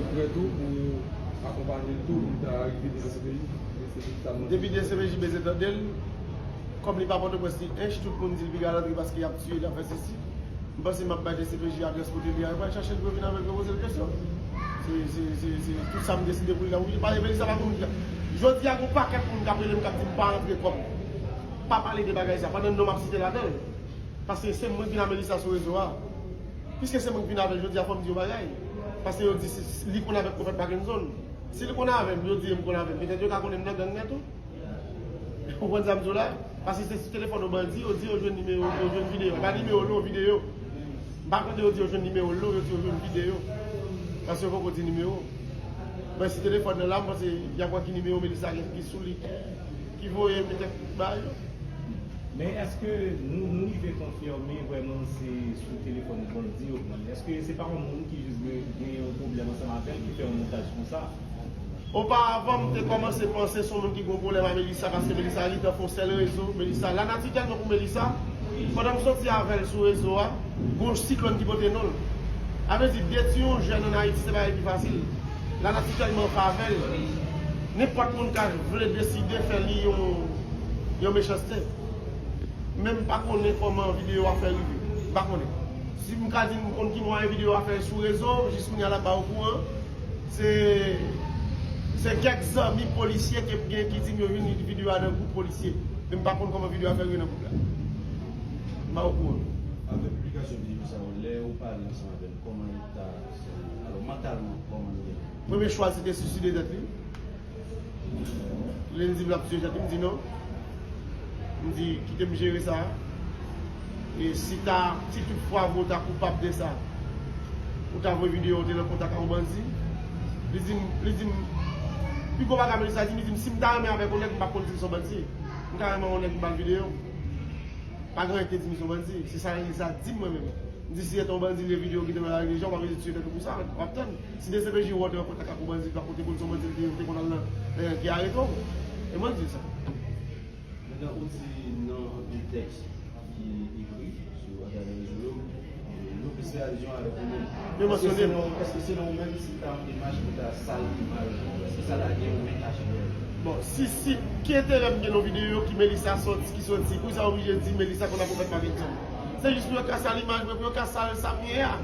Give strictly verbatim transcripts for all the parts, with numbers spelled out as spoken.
Prè tou pou akonpaye l tou pou l ta rive D C P J. Depi D C P J bezwen tande l, kòm li pa Pòtoprens, li ench, tout moun di l pi galantre paske y ap tiye l, y ap fè sesi. M panse m ap bay D C P J adrès kote li a, yo pral chache l pou yo vin avè l, pou yo poze l kesyon. Se, se, se, se tout sa m deside pou li la. Wi, pa, Melissa pa konn. Jodi a, gon pakèt moun k ap rele m, k ap di m pa antre kòb. Pa pale de bagay sa, pandan non m ap site ladan l. Paske se mwen k vin a Melissa sou rezo a. Piske se mwen k vin avè l jodi a, fò m di yon bagay. Paske yo di si, si li konn avèk Pwofèt Mackenson. Si li konn avè m, yo di yo m konn avè l. Petèt yo ka konnen m nan gang nan tou. Ou konprann sa m di w la? Paske se sou telefòn yon bandi, yo di yo jwenn nimewo, yo jwenn videyo. E pa nimewo l non, videyo. M pa tande yo di yo jwenn nimewo l non, yo di yo jwenn videyo. Paske yo poko di nimewo. Men si telefòn nan la, m panse y ap wè ki nimewo Melissa gen ki sou li, ki voye petèt ba yo. Men èske nou, nou rive konfime vrèman se sou telefòn bandi yo pran li? Èske se pa yon moun ki jis gen, gen yon pwoblèm ansanm avè l ki fè yon montaj konsa? Oparavan, m te kòmanse panse se yon moun ki gen yon pwoblèm a Melissa, paske Melissa gentan fè yon sèl rezo. Melissa, lanati tèlman pou Melissa, pandan m soti avè l sou rezo a, gon siklòn ki pote non l. Sa vle di, detwi yon jèn ann Ayiti, se bagay ki fasil. Lanati tèlman favè l, nenpòt moun ka vle deside fè li yon, yon mechanste. Men m pa konnen kòman videyo a fè rive. M pa konnen. Si m ka di m konn ki mwayen videyo a fè sou rezo, jis kounye a l ap ba w okouran. Se, se kèk zanmi polisye ke m gen ki di m yo jwenn videyo a nan gwoup polisye. Men m pa konn kòman videyo a fè rive nan gwoup la. M pa okouran. Apre piblikasyon videyo sa yo, lè ou pale ansanm avè l, kòman li ta santi? Alò, mantalman, kòman li ye? Premye chwa l, se te siside tèt li. Lè l di m l ap tiye tèt li, m di non. M di, kite m jere sa. E si ta, si toutfwa vre w ta koupab de sa, ou ta voye videyo w te nan kontak ak yon bandi. Li di m, li di m, pi gwo bagay Melissa di m, li di m, si m ta renmen avèk yon nèg, m p ap konn di l se yon bandi. M ta renmen yon nèg m ba l videyo. Pa gen anyen ki te di m se yon bandi. Se sa Melissa di m mwen menm. M di si se te yon bandi, li videyo ki te nan lari deja, w pa bezwen tiye tèt ou pou sa, w ap tann. Si D C P J wè w te an kontak ak yon bandi, pa kote konn se yon bandi, li te, te konn al nan, eh, ki arete w. E mwen di l sa. Pandan ou di nan anpil tèks ki ekri sou atravè rezo yo, nou plis fè alizyon avèk ou menm. Men mansyone l. Èske se nan, èske se nan ou menm si ta yon demach pou ta sal imaj ou? Èske sa ta gen yon men kache dèyè l? Bon, si, si, ki enterè m gen nan videyo ki Melissa sòti, ki sòti? Poukisa yo oblije di Melissa konn ap Pwofèt Mackenson? Se jis pou yo ka sal imaj mwen, pou yo ka sal sa m ye a.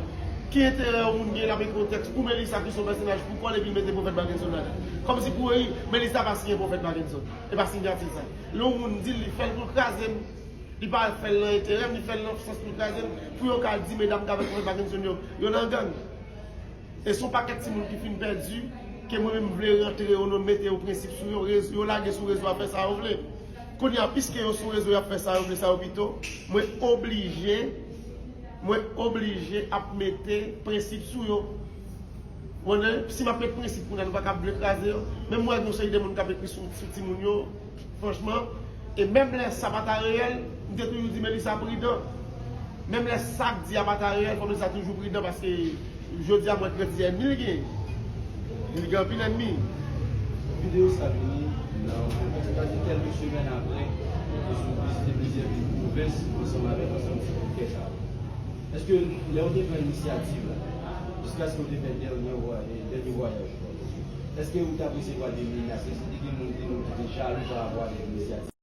Ki enterè yon moun gen l ap ekri yon tèks pou Melissa ki se yon pèsonaj pou kò l epi l mete Pwofèt Mackenson ladan? Kòmsi pou li, Melissa pa siyen Pwofèt Mackenson. E pa siyati sa. Lè yon moun di l, li fè l pou l kraze m. Li pa fè l nan enterè m, li fè l nan sans pou l kraze m. Pou yo ka di medam k avèk Pwofèt Mackenson yo, yo nan gang. E se yon pakèt timoun ki fin pèdi, ke mwen menm m vle rantre yo, nou mete yo prensip sou yo, rezo, yo lage sou rezo a fè sa yo vle. Kounye a, piske yo sou rezo y ap fè sa yo vle, sa yo pito, mwen oblije, mwen oblije ap mete prensip sou yo. Mwen, si m ap met prensip kounye a, nou pa ka ap vle kraze yo. Menm mwen, gen yon seri de moun k ap ekri sou, sou timoun yo, franchman. E menm lè sa pa ta reyèl, m te toujou di Melissa pridan. Menm lè sa k di a pa ta reyèl, fò Melissa toujou pridan paske jodi a mwen trèt ènmi l gen. Li gen anpil ènmi. Videyo sa vini nan yon kontèks, sa di kèlke semèn apre, ou te sot vizite plizyè vil pwovens ansanm avèk ansanm sipòtè sa yo. Èske lè w te pran inisyativ la, jiskaske w te fè dènye vwa-, dènye vwayaj ou a, èske ou t ap resevwa de menas? Èske te gen moun ki te jalou pa rapò avèk inisyativ?